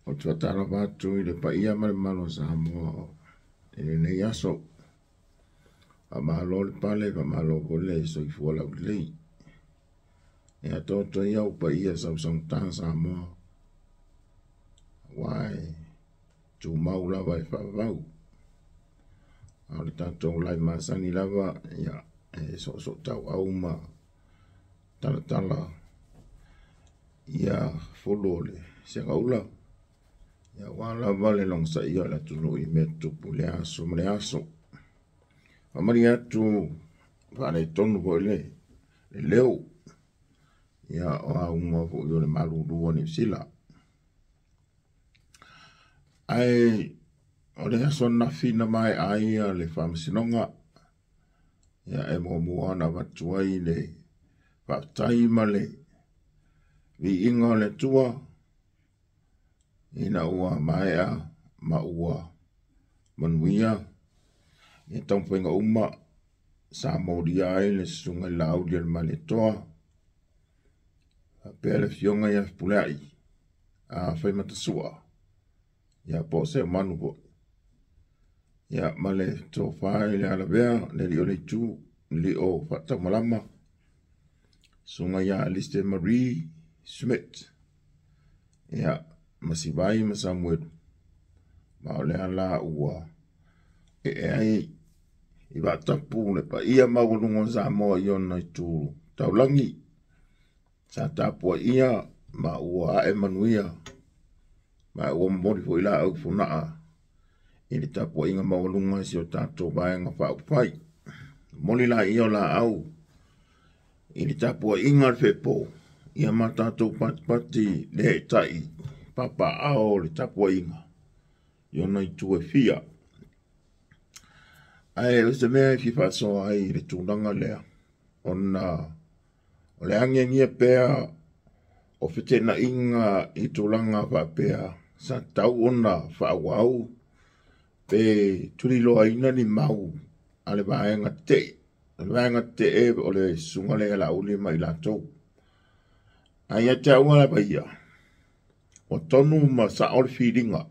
Ou te faatalofa atu i le paia ma le mamalu o Samoa i lenei aso. Faamalo le pale, faamalo foi le soifua laulelei. Ia toto ia ou paia sausaugata Samoa, aua e tumau lava e faavavau. A o le tatou lae masani lava, ia e soosootauau ma talatala ia fulu o le segaula, ia aua lava le logosaia o le atunuu i mea tutupu i le aso ma le aso. Faamalie atu faaletonu foi le leo, ia o auga foi o le malulu a Niu Sila. Ae o le aso ananafi na maea ai le faamasinoga, ia e muamua ona avatu ai le faafetai ma le viiga o le Atua ina ua maea ma ua manuia ia taumafaiga uma sa molia ai le susuga i le Laauli a le Malietoa faapea le afioga ia Fepuleai a Faimatasua ia po o Seumanu foi ia ma le tofa i le Alavea le alii o le itu le alii o Faataumalama susuga ia Alistair Marie Smith ia ma Sivai ma Samuelu ma o lea la ua ee ai i vaatapu le paia maualuga o Samoa i ona itu taulagi sa tapuaia ma ua ae manuia ma ua momoli foi laau i Fogaa i le tapuaiga maualuga a si o tatou Vaega Faaupufai. Momoli laia o laau i le tapuaiga a le feepo ia ma tatou patipati le eetai papaaao o le tapuaiga i ona itu e fia. Ae o se mea e fia faasoa ai i le tulaga lea, ona o le agiagia pea o feteenaiga i tulaga faapea sa tatau ona faaauau pe tuliloaina ni mau a le vaega tetee. O le vaega tetee o le susuga lea ia Laauli ma i latou. Ae ia te au lava ia, ua tonu ma sao le filiga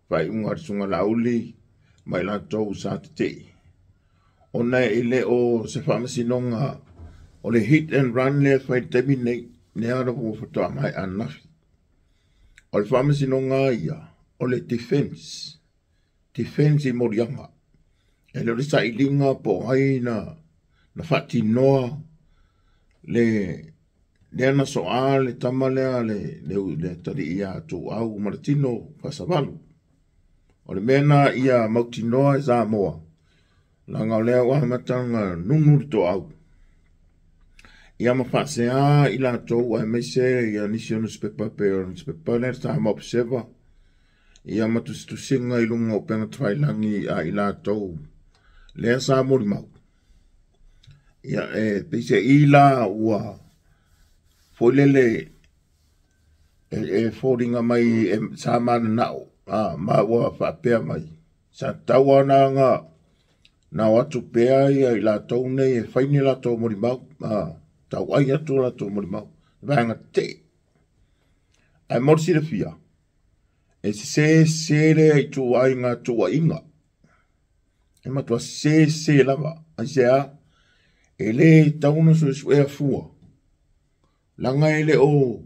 faaiuga a le susuga Laauli ma i latou sa tetee, ona e le o se faamasinoga o le hit and run lea e fai i le taimi lenei, lea ua faatoa maea ananafi. O le faamasinoga ia, o le defense, defense i moliaga. E le o le sailiga po o ai na faatinoa le lea na soa le tama lea le atalii ia Tuuau ma le tino faasavalu. O le mea na ia mautinoa e Samoa, leaga o lea ua amata ona nunu le toau. Ia ma faasea i latou aemaise ia nisi o nusipepa pei o le nusipepa lea le Samoa Observer, ia ma tusitusiga i luga o upega tafailagi a i latou lea sa molimau. Ia e peiseai la ua foi lele e foliga mai e sa mananao ma ua faapea mai sa tatau lava ona na o atu pea ia i latou nei e fai ni latou molimau, tauai atu latou molimau, vaega tetee. Ae mo le silafia, e sese sese lea i ituaiga tuuaiga. E matua sese sese lava. Aisea? E le tatau ona suesuea fua, leaga e le o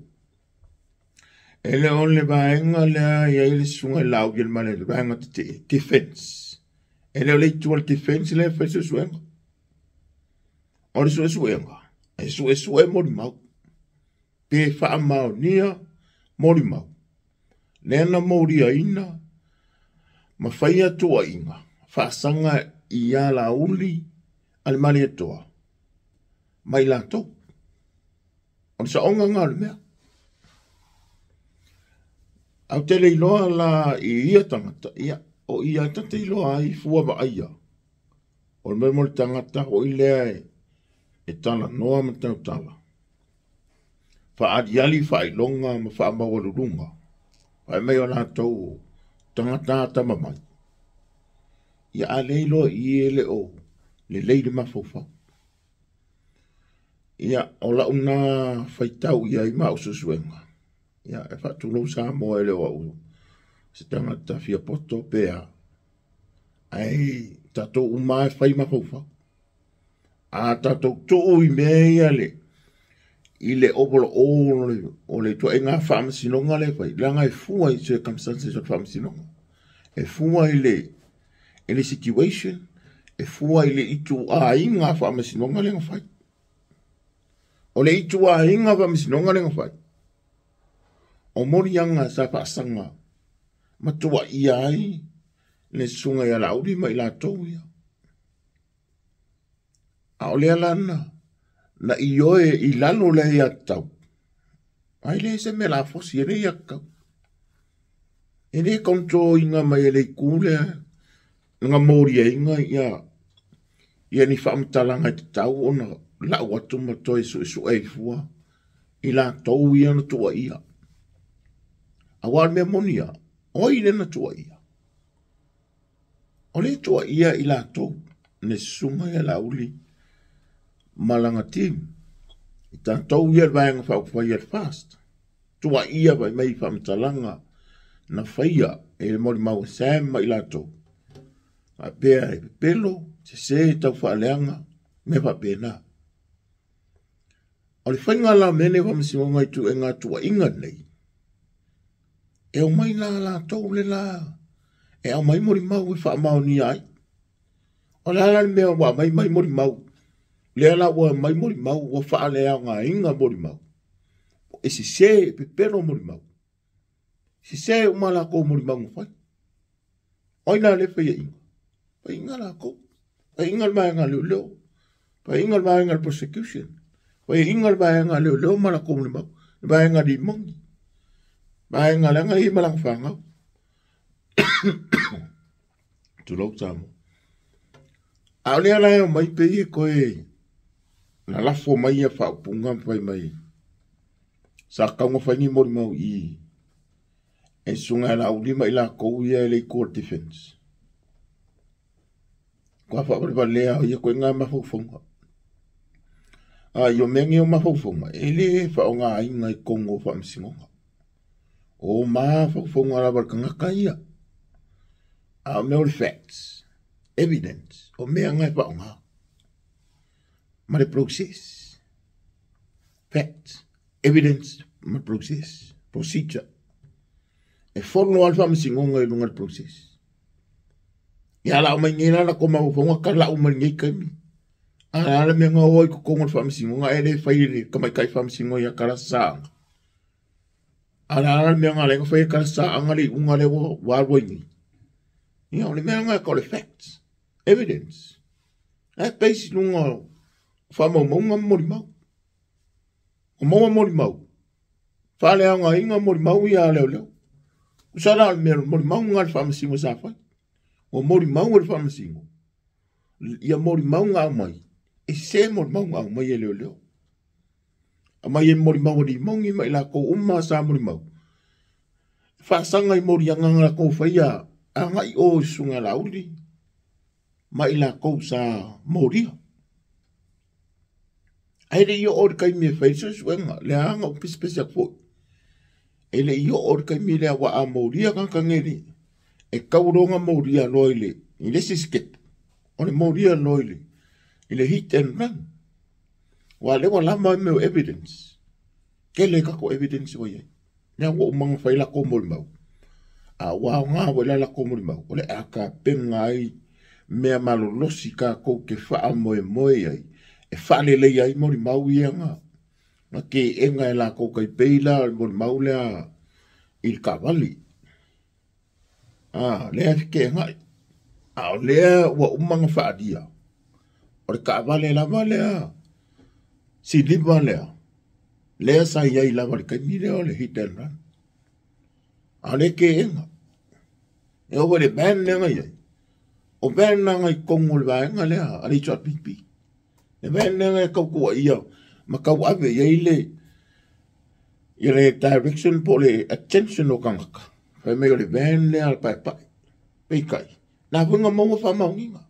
e le o le vaega lea e i ai le susuga i le Laaulialemale, le vaega tetee, defense. E le o le itu a le defense lea e fai suesuega. O le suesuega, e suesue molimau, pe faamaonia molimau. Lea na moliaina ma faia tuuaiga faasaga i Laauli a le Malietoa ma i latou. O le saoga lena o le mea. Ae ou te le iloa la i ia tagata, ia, o ia ta te iloa ai fua vaaia. O le mea mo le tagata foi lea e talanoa ma tautala, faaaliali faailoga ma faamaualuluga, fai mai o latou tagata atamamai. Ia a le iloa i i e le o lelei le mafaufau. Ia, o lau na faitau i ai ma au suesuega, Ia, e faatulou Samoa e le o au se tagata fia poto pe a. Ae tatou uma e fai mafaufau. A tatou tuu i mea ia le i le overall o le ituaiga faamasinoga lea e fai, leaga e fua i circumstances o le faamasinoga. E fua i le situation, e fua i le ituaiga faamasinoga lea na fai. O le ituaiga faamasinoga lea na fai, o moliaga sa faasaga ma tuuaia ai le susuga ia Laauli ma i latou ia. A o lea la na ioe i lalo le aiatatau, ai le se mea lafosi e le aiatatau. E le control-ina mai e le itu lea na moliaina ia ni faamatalaga e tatau ona lau atu ma toe suesue ai fua i latou ia na tuuaia. Aua o le mea moni ia, o ai lea na tuuaia? O le tuuaia i latou le susuga ia Laauli ma lana team. I tatou ia le vaega faaupufai a le FAST. Tuuaia fai mai i faamatalaga na faia e le molimau a Sam ma i latou. Faapea e pepelo, sese, taufaaleaga, mea faapena. O le faiga la o mea nei o faamasinoga i ituaiga tuuaiga nei, e omai la latou le la e aumai molimau e faamaonia ai. O le a la le mea ua aumai mai molimau, lea la ua aumai molimau ua faaleaogaina molimau. E sese, e pepelo molimau. Sese uma latou molimau na fai. O ai la lea e faiaina? Faiaina latou. Faiaina le vaega leoleo. Faiaina le vaega le prosecution. Faiaina le vaega leoleo ma latou molimau. Le vaega limoni. Vaega leaga ia ma lana fanau. Tulou Samoa. A o lea la e omai pei e toe lalafo mai ia faaupuga ma fai mai sa tau na fai ni molimau i e susuga ia Laauli ma i latou ia e le itu o le defense. Kua faavalevalea ia koe ngā mafaufauga. A i o mea nei o mafaufauga, e le faaaogaina i totonu o faamasinoga. O mafaufauga lava le tagata ia. A o mea o le facts, evidence, o mea nga e faaaoga. Ma le process. Facts, evidence, ma process, procedure. E fono lava le faamasinoga i luga o le process. Ia la o mai nei la la ko mafaufauga ka lau mai nei kaimi. A la le mea nga o i totonu o le faamasinoga e le fai le tamaitai faamasino ia Kalasaaga. A la le mea nga le fai e Kalasaaga le iuga lea ua alu ai nei. Ia o le mea nga e ka o le facts, evidence. E base i luga o faamaumauga ma molimau. O maua molimau, faaleaogaina molimau ia a leoleo. Tusa la o le mea molimau nga le faamasino sa fai. O molimau e le faamasino. Ia molimau nga aumai, e sese molimau nga aumai e leoleo. Aumai e molimau a limoni ma i latou uma sa molimau. Faasaga i moliaga nga latou faia agai o i susuga Laauli ma i latou sa molia. Ae le i oo le taimi e fai le suesuega, lea na ou pesepese atu foi. E le i oo le taimi lea ua a molia tagata nei e tau loa ona molia loa i le isi step. O le molia loa i le hit and run. Ua lea ua lava mea o evidence. Tele tatou evidence ua i ai. Lea ua uma ona fai latou molimau. A ua aoga foi la latou molimau. O le a tapena ai mea malolosi tatou te faamoemoe ai. E faaleleia ai molimau ia na teena e latou tai pei la o le molimau lea i le taavale. A lea e feteenai. A o lea ua uma ona faalia. O le taavale lava lea, siliva lea, lea sa i ai lava le taimi lea o le hit and run. A o le teena. E oo foi le van lea na i ai. O van na i totonu o le vaega lea a le HRPP. Le van lea na tau tuuaia ma tau ave i ai le ia le direction po o le attention o tagata. Fai mai o le van lea a le paepae. Peitai, na foi na maua faamaoniga.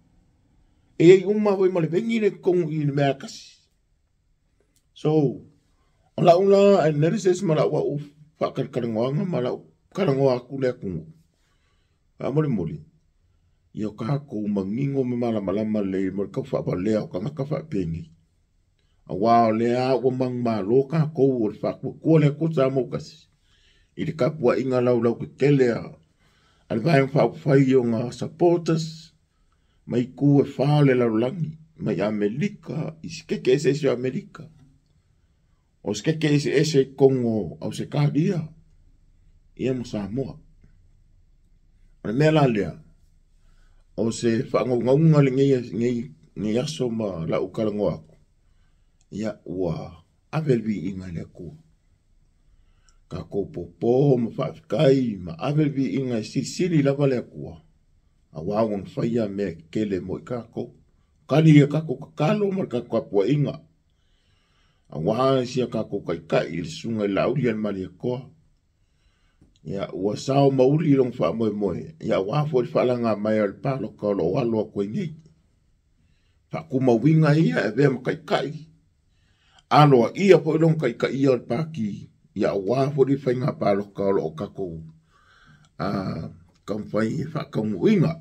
E i ai uma foi ma le veni le totonu i le mea tasi. So, o lau la analysis ma lau au faakalakalanoaga ma la'u talanoa atu le atunuu faamolemole ia tatou manino ma malamalama lelei mo le taufaavalea o tagata faapenei auā o lea ua manumalo tatou o le faatuatua le Atua Samoa ua tasi i le tapuaiga laulautetele a le Vaega Faaupufai i ona supporters mai itu e fa o le lalolagi mai Amerika i sikeke eseese o Amerika o sikeke eseese i totonu o Ausetalia ia ma Samoa. O le mea la lea, o se faagaugauga lenei aso ma lau talanoa atu, ia ua ave le viiga i le Atua. Tatou pōpō ma faafetai ma ave le viiga e silisili lava le Atua, auā ua na faia mea tetele mo i tatou. Tali ia tatou tatalo ma le tatou tapuaiga, auā si a tatou taitai i le susuga i le Laauli a le Malietoa. Ia, ua sao ma uli lona faamoemoe, ia auā foi le faalaga mai o le palota o lo o alo atu ai nei. Faatumauina ia e avea ma taitai, aloaia foi lona taitaia o le pati, ia auā foi le faiga palota o lo o tatou taumafai e faataunuuina.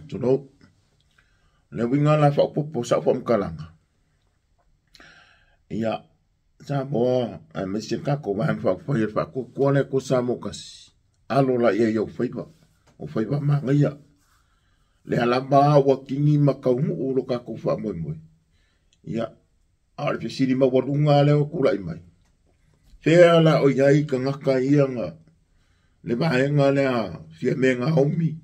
Tulou. O le uiga la faaopoopo o sau faamatalaga, ia, Samoa aemaise le tatou Vaega Faaupufai o le Faatuatua le Atua Samoa tasi, alo la i ai ou faiva, o faiva manaia. Lea lava ua kini ma taunuu lo tatou faamoemoe. Ia, a o le fesili maualuga lea ua tulai mai, fea la o i ai tagata ia na le vaega lea Fiame Naomi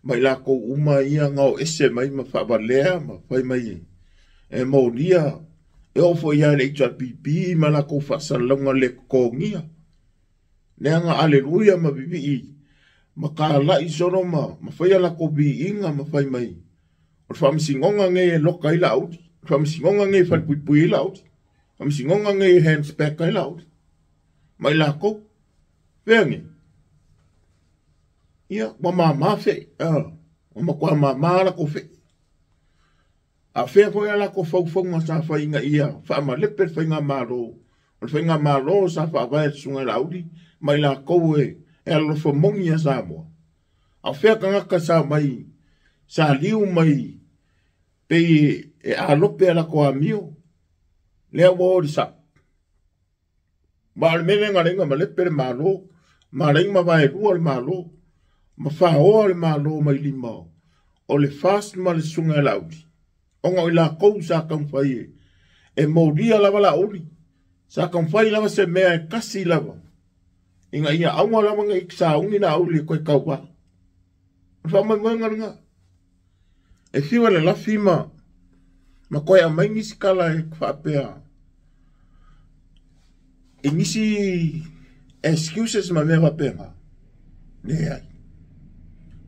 ma i latou uma ia na o ese mai ma faavalea ma fai mai e molia e oo foi ia le HRPP ma latou faasalalauga le totogia lea na aleluia ma vivii ma talai solo ma faia latou viiga ma fai mai o le faamasinoga nei e loka ai Laauli, o le faamasinoga nei e falepuipui ai Laauli, faamasinoga nei e hands back ai Laauli ma i latou. Fea nei? Ia, ua māmā feʻi, ua matua māmā latou feʻi. A fea foi a latou faufauga sa fai ina ia faamalepe le faigamalo, o le faigamalo sa faavae e le Susuga i Laauli ma i latou e alolofa moni ia Samoa. A o fea tagata sa mai, sa liu mai pei e alope a latou amio, lea ua o i le sao. Ma o le mea lea na ala ai ona malepe le Malo, ma ala ai ona mavaelua le Malo, ma faoa le Malo mai lima o le FAST ma le Susuga ia Laauli, ona o i latou sa taumafai e molia lava Laauli, sa taumafai lava se mea e tasi lava, ina ia aua lava ne i sauni Laauli e toe tauva. O le faamoemoega lena. E fiu e lalafi ma toe aumai nisi tala e faapea i nisi excuses ma mea faapena. Leai.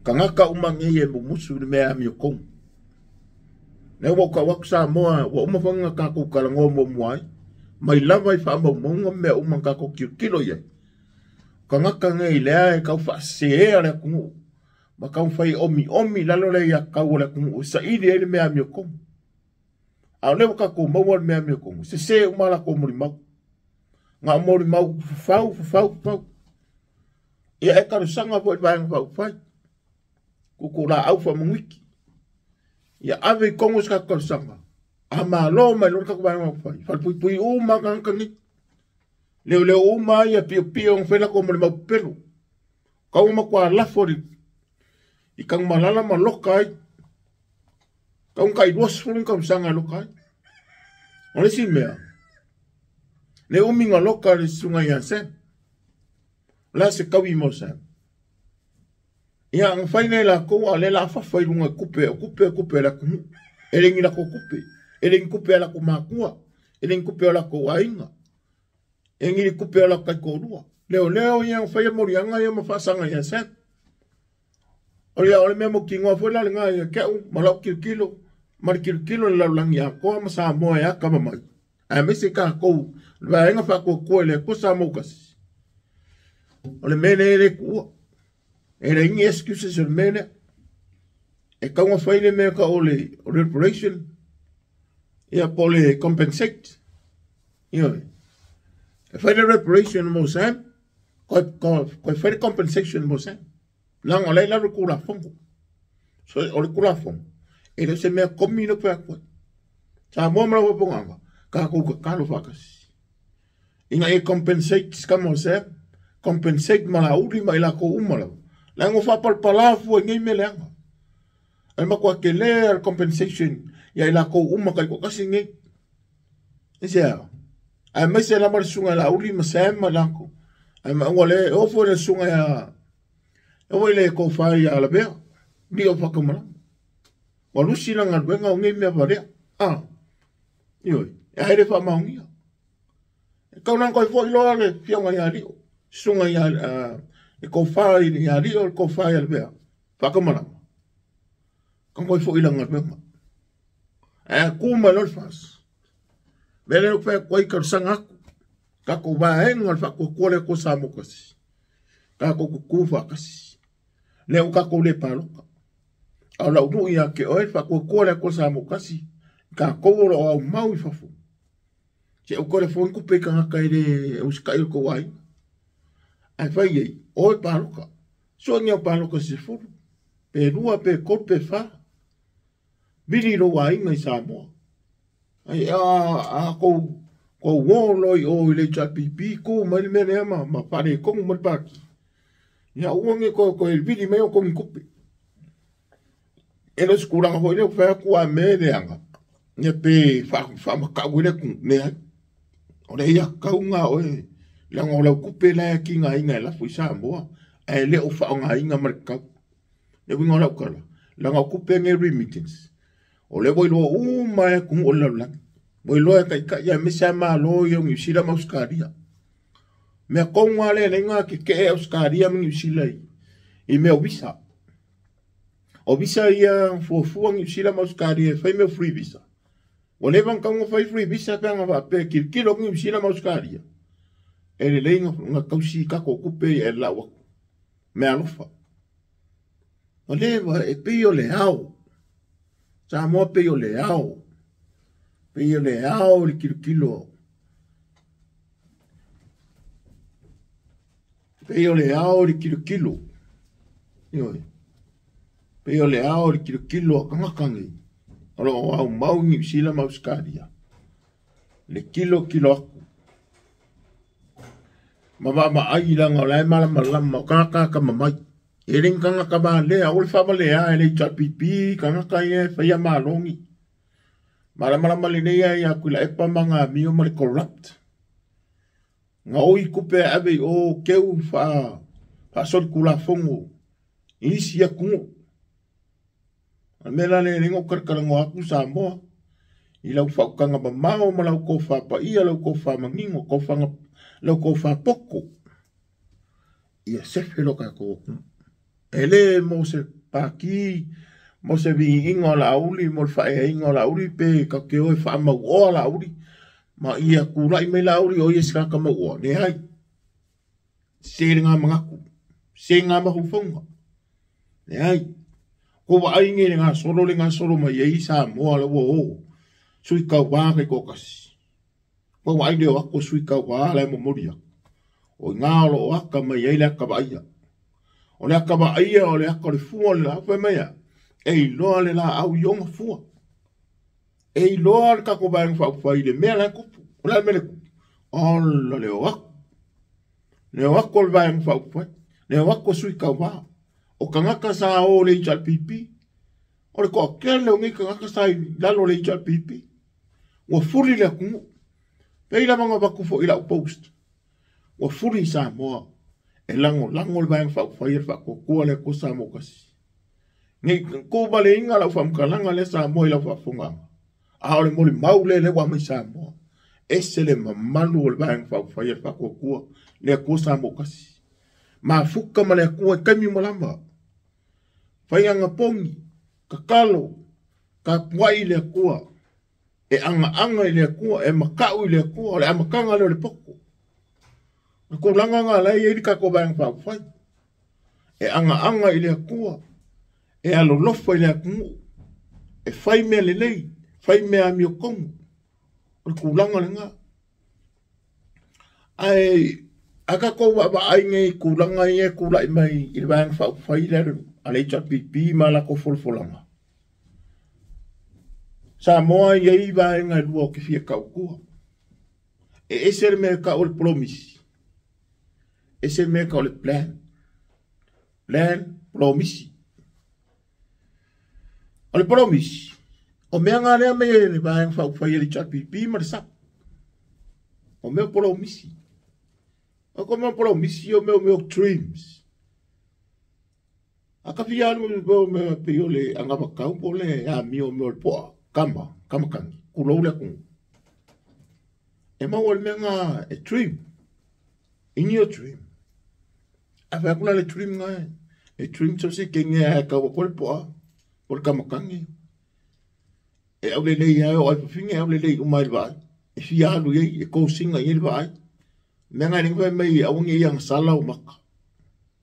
Tagata uma nei e mumusu i le mea e amiotonu. Lea ua ou tau atu Samoa, ua uma foi ona tatou talanoa muamua ai, mai lava i faamaumauga ma mea uma na tatou tilotilo i ai. Tagata nei lea e tau faasesea le atunuu ma taumafai e omiomi i lalo le aiatatau a le atunuu e saili ai le mea amiotonu. A o lea ua tatou maua le mea amiotonu, sese uma a latou molimau. Na o molimau fafau, fafau, fafau. Ia e talosaga foi i le Vaega Faaupufai, tuutulaau faamanuiki. Ia ave i tonu se tatou talosaga. A malo mai loa le tatou Vaega Faaupufai, falepuipui uma tagata nei. Leoleo uma ia piopio ona fai latou molimau pepelo. Kau ua matua lafo i Tanumalala ma loka ai. Kau na tai 20 ni tausaga e loka ai. O le isi mea, le umi na loka le susuga ia Sam. O le a se taui mo Sam? Ia, na fai nei latou, a o lea la a fafa i luga i kupe, o kupe, kupe a le atunuu. E le ni latou kupe, e le ni kupe a latou matua, e le ni kupe a latou aiga. E ni kupe o latou taitoalua. Leoleo ia na faia moliaga ia ma faasaga ia Sam. O ia o le mea mautinoa foi la lena ia te au ma lau tilotilo ma le tilotilo i le lalolagi atoa ma Samoa e atamamai aemaise tatou le vaega faatuatua i le Atua Samoa ua tasi. O le mea lea e le tuua. E leai ni excuses o le mea lea. E tatau ona fai le mea tau o le reparation ia po o le compensate. Ioe. E fai le reparation mo Sam, koe fai le compensation mo Sam. Leaga o la e i lalo le Tulafono. So, o le Tulafono, e le o se mea komi le fai atu ai. Samoa ma lau faafofoga, tatou tatalo faatasi. Ina ia compensate Scum o Sam, compensate ma Laauli ma i latou uma lava. Leaga ua faapalapala fua i nei mea leaga. Ae matua tele le compensation ia i latou uma taitoatasi nei. Aisea? Aemaise lava le susuga ia Laauli ma Sam ma latou. Ae ua le oo foi le susuga ia e oo i le tofa ia Lavea, alii o Fatumalama. Ua lusi la galuega o nei mea valea. Ah, ioe, e ae le faamaonia. E tau na toe foi loa le fioga ia Lio, susuga ia le tofa ia Lio, le tofa ia Lavea, Fatumalama. Ka toe foi la galuega. Ae tu mai loa le FAST. Mea lea ou fai atu ai talosaga atu. Tatou vaega o le faatuatua le Atua Samoa tasi. Tatou tutu faatasi. Lea ua tatou le palota. A o lau nuu ia te oe, faatuatua le Atua Samoa tasi. Tatou o lo o aumau i fafo. Se ou telefoni tupe i tagata e le usitai o tou aiga. Ae fai ai, oe palota. Sue ni au palota se 10, pe 2, pe 3, pe 4. Vili lou aiga i Samoa. Ai a kou kou o loa i o i le HRPP, tu mai le mea lea ma faaletonu mai le pati. Ia aua ne i toe vili mai o ni tupe. E le o se tulaga foi lea ua fai atu a mea e leaga, ia pe faamatau ai le atunuu. Leai. O le ia tau na oe, leaga o lau tupe la e tigaina e lafo i Samoa, ae le o faaaogaina ma le tatau. Le uiga o lau tala, leaga o tupe nei remittance, o lea ua iloa uma e atunuu o le lalolagi. Ua iloa e taitai aemaise lava Malo ia o Niu Sila ma Ausetalia. Mea tonu lava lea e ala ai ona tetee Ausetalia ma Niu Sila i mea o visa. O visa ia fuafua Niu Sila ma Ausetalia e fai mea o free visa. Ua leva ona tatau ona fai free visa pe ana faapea e tilotilo atu Niu Sila ma Ausetalia. E lelei ona tausi i tatou tupe ia e lau atu. Mea alofa. Ua leva e pei o le ao. Samoa pei o le ao. Pei o le ao i le tilotilo. Pei o le ao i le tilotilo. Ioe. Pei o le ao i le tilotilo a tagata nei. O lo o aumau i Niu Sila ma Ausetalia. Le tilotilo atu. Ma vaavaai leaga o la e malamalama o tagata atamamai. E le ni tagata valea, aua le faavalea e le HRPP tagata ia e faia malogi. Malamalama lelei lava ia Tuilaepa ma Gamio ma le corrupt. Gaoi tupe e ave i o keu faasolitulafono i isi atunuu. O le mea la lea e le talanoa atu Samoa i lau faautaga mamao ma lau tofa paia, lau tofa manino, lau tofa poto. Ia sefe lo tatou atunuu. E le mo se pati, mo se viiga o Laauli, mo le faaeaina o Laauli, pe tatou te o e faamauoa Laauli, ma ia tulai mai Laauli o ia se tagata mauoa. Leai, se le manatu, se ngā mafaufauga. Leai, ko vaai nei le gasolo le gasolo mai ai Samoa la ua o, sui tauā taitoatasi. Ko vaai leo atu sui tauā la e momoli atu. O i ngā o lo o aka mai ai le aka vaaia. O le aka vaaia o le aka o le fua o le laau, fai mai a, e iloa le laau i ona fua. E iloa le tatou vaega faaupufai i le mea la e tupu. O le a le mea le tupu? Ola le o atu. Le o atu o le vaega faaupufai. Le o atu o sui tauā. O tagata sa o le HRPP. O le toatele o nei tagata sa i lalo o le HRPP. Ua fuli le atunuu. Pei lava ona avatu foi i lau post. Ua fuli i Samoa. E lagolago le vaega faaupufai a le faatuatua le Atua Samoa tasi. Nei tuvaleina lau faamatalaga lea Samoa i lau faafofogaaga. A o le molimau lea lea ua aumai Samoa. Ese le mamalu o le vaega faaupufai a le faatuatua le Atua Samoa tasi. Mafuta ma le Atua i taimi uma lava. Fai agapogi, tatalo, tapuai i le Atua. E agaaga i le Atua, e matau i le Atua, o le amataga lea o le poto. O le tulaga lena la e i ai le tatou vaega faaupufai. E agaaga i le Atua, e alolofa i le atunuu, e fai mea lelei, fai mea amiotonu. O le tulaga lena. Ae a tatou vaavaai nei i tulaga ia e tulai mai i le Vaega Faaupufai lea a le HRPP ma latou folafolaga, Samoa e i ai vaega e lua ou te fia tautua. E ese le mea e tau o le polomisi, ese le mea e tau o le plan. Plan, polomisi. O le polomisi, o mea nga lea mai e le Vaega Faaupufai a le HRPP ma le SAP. O mea polomisi. O ko mea polomisi o mea o mea dreams. A ka fia alu o mea pei o le agavakau po o le amio o mea o le poa kama, kamakani, kulou le atunuu. E maua le mea nga e dream. In your dream. A fai atu la le dream nga e dream so se ke nge a kau ko le poa o le kamakani. E au lelei ai o ai fafine e au lelei uma i le vaai. E fia alu i ai, e kousinga i ai le vaai. Mea nga e fai mai aua ne i agasala o maka.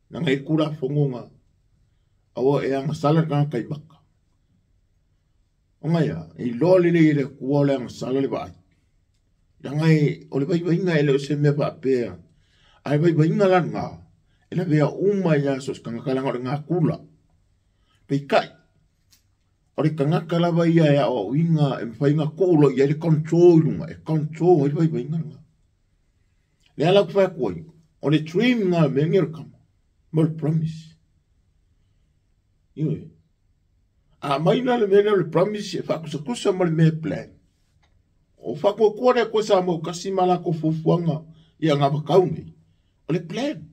Na ngai kula fongo nga aua e agasala le tagata i maka. O ngai a, i loa lelei e le Atua o le agasala le vaai. Leaga e, o le vaivaiga e le o se mea faapea. Ae vaivaiga la lena, e lavea uma ai lava so o se tagata leaga o le gakula. Peitai, o le tagata lava ia e aoaoina e mafai ona tuu loa i ai le control i luga, e control ai le vaivaiga lena. Lea la ou te fai atu ai, o le dream lena o le mea lenei o le kama, ma o le promise. Ioe. A aumai la le mea lea o le promise e faatusatusa ma le mea e plan. O faatuatua le Atua Samoa tasi ma latou fuafuaga i agavakau nei. O le plan.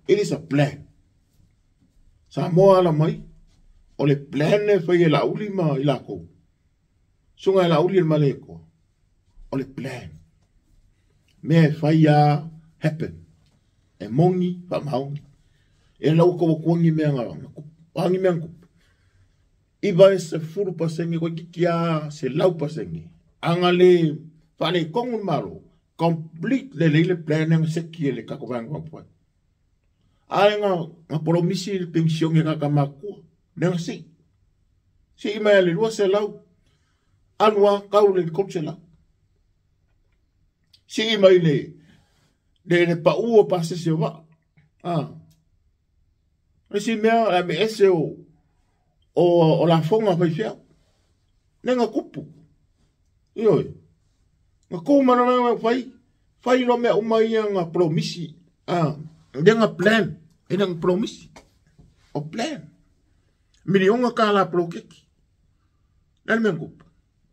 It is a plan. Samoa ala mai, o le plan e fai e Laauli ma i latou. Susuga e Laauli e le Malietoa. O le plan. Mea e fai a happen. E moni, faamaoni. E lau tou atua ni mea na tupu. O a ni mea na tupu? 90% toeitiiti lava 100%. A na le faaletonu le Malo, complete lelei le plan lea na seti e le tatou Vaega Faaupufai. Ae na polomisi le penisione a tagata matutua, lea na sii. Sii mai lava i le 200, alu lava tau i le 300. Sii mai le pau o pasese o vaa. O le isi mea, o le aveese o lafoga a faifeau. Lea na tupu. Ioe. Na tu ma lona fai, fai loa mea uma ia na polomisi. Lea na plan, e le na polomisi. O plan. Miliona tala poloketi. Le a le mea na tupu?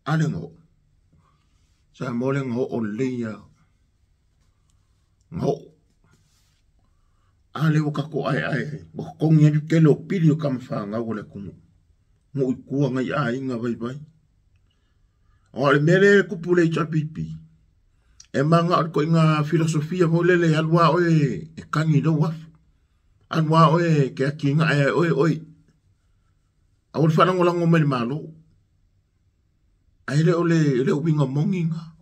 A lea na oo. Samoa lea na oo lelei lava. Na oo. A lea ua tatou aeae ai, ua totogi ai le tele o pili o tama fanau a le atunuu. Nuu i tua nai aiga vaivai. O le mea lea e tupu i le HRPP, e manao i le ituaiga filosofia foi lele e alu lava oe e kagi i lou afu. Alu lava oe e te atinae ai oe oe. Aua le faalagolago mai i le Malo. Ae le o le uiga moni lena.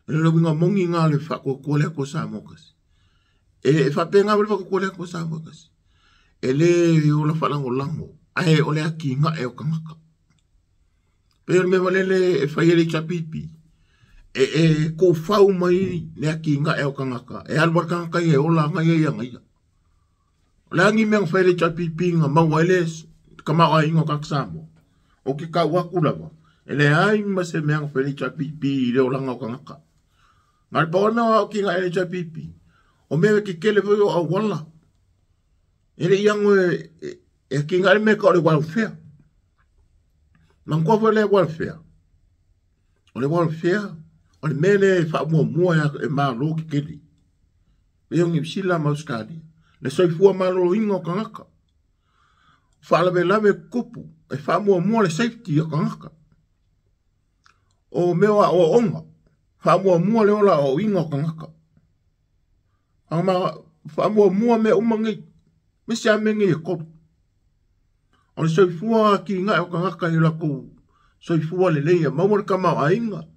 E le o le uiga moni lena o le faatuatua le Atua Samoa tasi. E faapena foi le faatuatua le Atua Samoa tasi. E le ola faalagolago, ae o le atinae o tagata. Pei o le mea foi lele e fai e le HRPP, e tuufau mai le atinae o tagata, e alu lava le tagata ia e ola aga ia ia aga ia. O le a ni mea na fai e le HRPP na maua ai le tamaoaiga o tagata Samoa? Ou te tau atu lava, e leai ma se mea na fai e le HRPP i le olaga o tagata. Na o le pau lava le mea o atinae e le HRPP, o mea tetele foi o auala. E le i ano e atinae le mea e tau o le welfare. Manatua foi le welfare. O le welfare, o le mea lea e faamuamua e Malo tetele. Pei o Niu Sila ma Ausetalia. Le soifua maloloina o tagata. Faalavelave tutupu, e faamuamua le safety o tagata. O mea o aoaoga, faamuamua le ola aoaoina o tagata. Faamuamua mea uma nei, aemaise lava mea nei e tolu. O le soifua atinae o tagata i o latou soifua lelei, ia maua le tamaoaiga.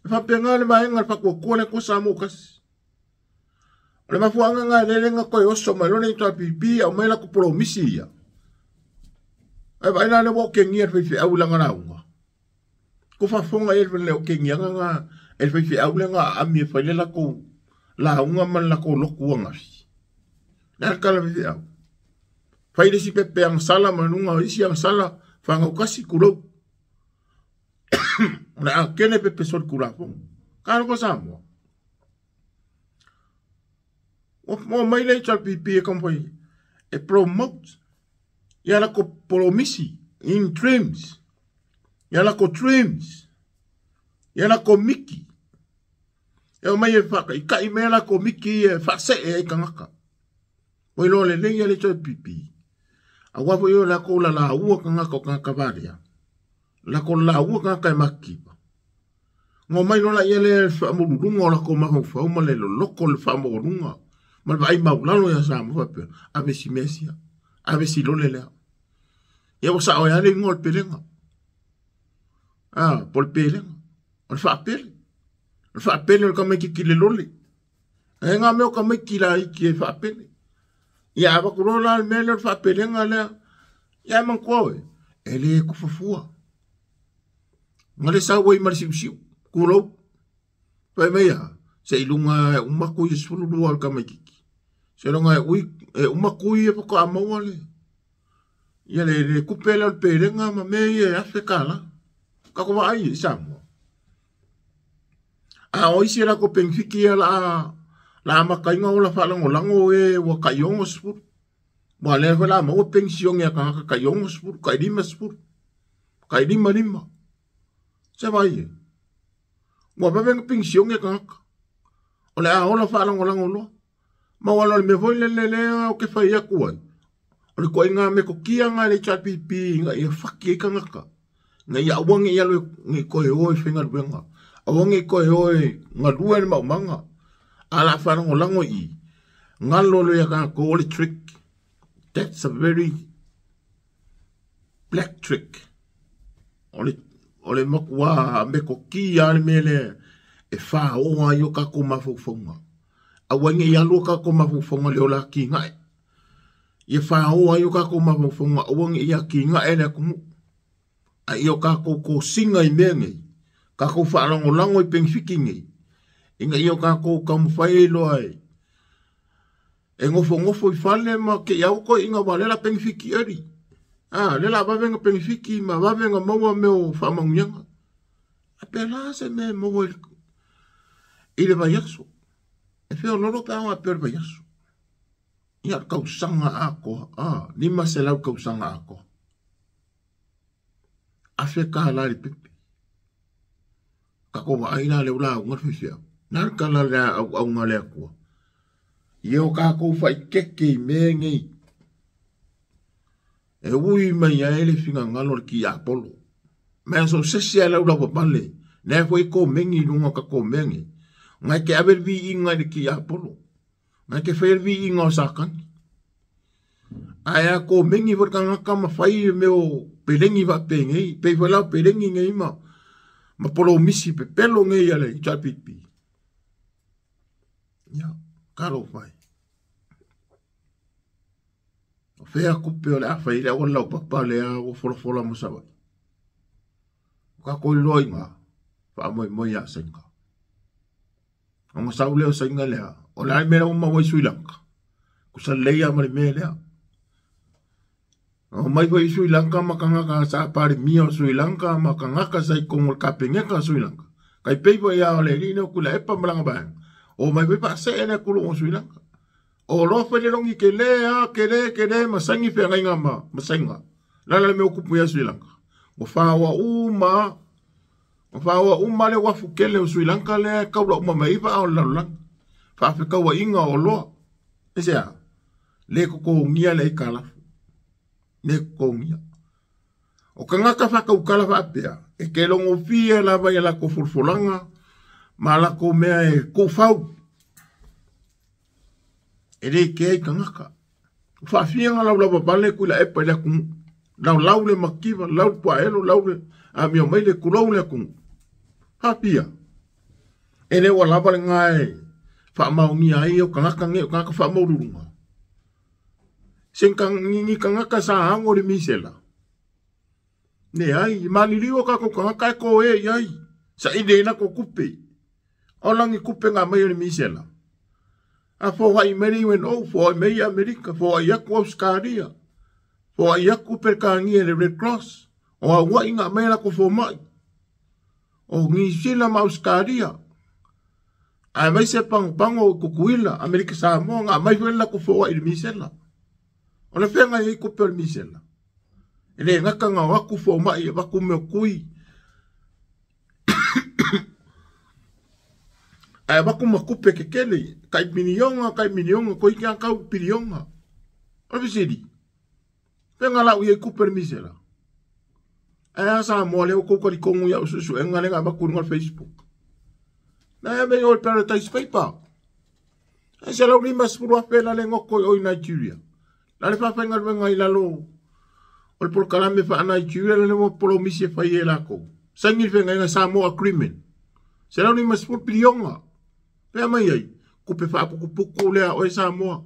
E faapena le vaega o le faatuatua le Atua Samoa tasi. O le mafuaaga lena e lele na toe oso mai loa le HRPP aumai latou polomisi ia. Ae vaai la lea ua okegia le faifeau i lana lauga. Ko faafofoga i ai le okegiaga na E le faifeau lea na aami e fai le latou lauga ma le latou lotu ananafi. O le a le tala a le faifeau? Fai le isi pepe agasala ma luga o isi agasala, fanau tasi, tulou. O le a tele pepe solitulafono. Talofa Samoa. Ua omai le HRPP e taumafai e promote ia latou polomisi in dreams, ia latou dreams, ia latou miki. E omai e faataitai mai latou miki ia e faasee ai tagata. Ua iloa lelei e le HRPP, aua foi o latou lalaua tagata o tagata valea, latou lalaua tagata e matitiva. Ona omai loa laia lea i le faamululuga o latou mafaufau ma le loloto o le faamaualuga ma le vaai maulalo ia Samoa faapea, ave si mea sia, ave si lole lea. Ia ua sao ai lava le igoa o le pelega. Ah, po o le pelega, o le faapele. O le faapele o le tamaitiiti le lole. E ngā mea o tamaiti laiti e faapele. Ia avatu loa la le mea lea o le faapelega lea, ia e manatua oe, e le tofa fua. Na le sau ai ma le siusiu, tulou. Fai mai a, seiloga e uma tui e 12 o le tamaitiiti. Seiloga e ui, e uma tui e faatoa maua le, ia le, le tupe lea o le pelega ma mea ia e $1,000. Tatou vaai i Samoa. A o isi e latou penefiti ia la la amataina ola faalagolago e ua tai 60. Ua lea foi la maua penisione a tagata tai 60, tai 50, tai 55. Se vai e. Ua vave na penisione a tagata. O le a ola faalagolago loa. Ma ua le mea foi lele lea ou te fai atu ai. O le ituaiga metotia lena a le HRPP ina ia faki ai tagata. Ina ia aua ne i alu ne i toe o i faigaluega. Aua ne i toe o e galue le maumaga. A o le a faalagolago i i, galo loa ia tatou o le trick. That's a very black trick. O le, o le matua metotia lava le mea lea e faoa ai o tatou mafaufauga. Aua ne i alu o tatou mafaufauga i le ola atinae. Ia faoa ai o tatou mafaufauga aua ne i atinae le atunuu. A ia o tatou tosina i mea nei, tatou faalagolago i penefiti nei, ina ia o tatou taumafai ai loa e e nofonofo i fale ma te i au toeaiina aua o lea o le a penefiti early. A, lea o le a vave ona penefiti ma vave ona maua mea o faamanuiaga. A pēlā se mea e maua i le vaiaso. E feoloolo pe a faapea o le vaiaso. Ia, o le tausaga atoa, a, 500 tausaga atoa. $1,000 i le pepe. Tatou vaai la lea ua lauga le faifeau. Na le tala le auauna a le Atua. Ia o tatou faitete i mea nei. E ui mai ai le finagalo o le tiapolo. Ma so o se isi lava e laulauavale, lea foi e komeni i luga o tatou mea nei. Na e te ave le viiga i le tiapolo. Na e te faia le viiga o Satani. Ae a komeni foi le tagata ma fai le mea o pelegi faapenei, pei foi la o pelegi nei ma ma polomisi pepelo nei a le HRPP. Ia, talofa e. O fea tupe o le a fai ai le auala laupapa lea ua folafola mo Savaii? O tatou iloa i ina, faamoemoe ia Saina. Ona sau lea o Saina lea, o le a le mea lea ua maua i Sri Lanka? Tusa lelei lava ma le mea lea. Na omai foi i Sri Lanka ma tagata sa Palemia o Sri Lanka ma tagata sa i totonu o le Kapeneta o Sri Lanka. Tai pei foi lava o le alii lea o Tuilaepa ma lana vaega, omai foi faasee le atunuu o Sri Lanka. O loa foi le logi tele lava, tele, tele ma saini feagaiga ma, ma Saina. O le a la le mea ua tupu ia Sri Lanka? Ua faoa uma lava. Ua faoa uma le uafu tele o Sri Lanka lea e taula uma mai ai vaa o le lalolagi. Faafetauaiga o oloa. Aisea? Le totogia le aitalafu. Le totogia. O tagata faatautala faapea, e te logofie lava i a latou folafolaga ma a latou mea e tuufau. E le kea i tagata. Ua faafia ona laulava vale Tuilaepa i le atunuu. Laulau le mativa, lau le puaelo, lau le amio mai le tulou le atunuu. Faafia? E le ua lava lena e faamaonia ai o tagata nei o tagata faamaululuga. Se ni tagata sa ago le misela. Leai, e maliliu o tatou tagata e koe i ai. Saili ai latou tupe. O lagi kupe nga mai o le misela. A foai mai le UNO, foai mai Amerika, foai aku Australia, foai aku Pelekania le Red Cross, o auai nga mai la ko fomai. O Nisila ma Australia. Ae mai se pagopago i Kukuila, Amerika Samoa, nga mai foi la ko foai le misela. O le fenga i kupe o le misela. E le ngaka nga o aku fomai e vaku mea kui. Ae vaku ma kupe ke kele, kai minionga, koi kia kau pilionga. O le fisili, fenga lau i kupe le misela. Ae asa moa leo kouka li kongu ia ususu enga lenga vaku nga Facebook. Na e mei o le Paradise Paper. Ae se lau lima sipuru afe la le ngoko i oi Nigeria. La le whawhenga luenga i lalo o le polokalame wha Nigeria la le mo polomisi e whai e lako. Sangi whenga inga Samoa Agreement. Se lau lima sipuru pilionga. Pea mai ai, kupe whaapukupuku lea oe Samoa.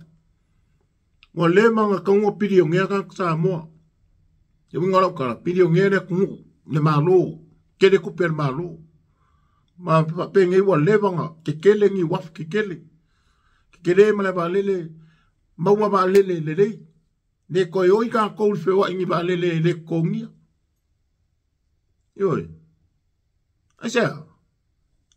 Ua le manga kaunga piliongea ka Samoa. E winga lau kala, piliongea lea kungu, le malo, kele kupe le malo. Ma whapenge ua levanga, kekele ngi wafu kekele. Kekele ma le valele, maua valele lelei. Ne koe oi ka kou le whewa ingi valele le kongia. Ioi. Aisea.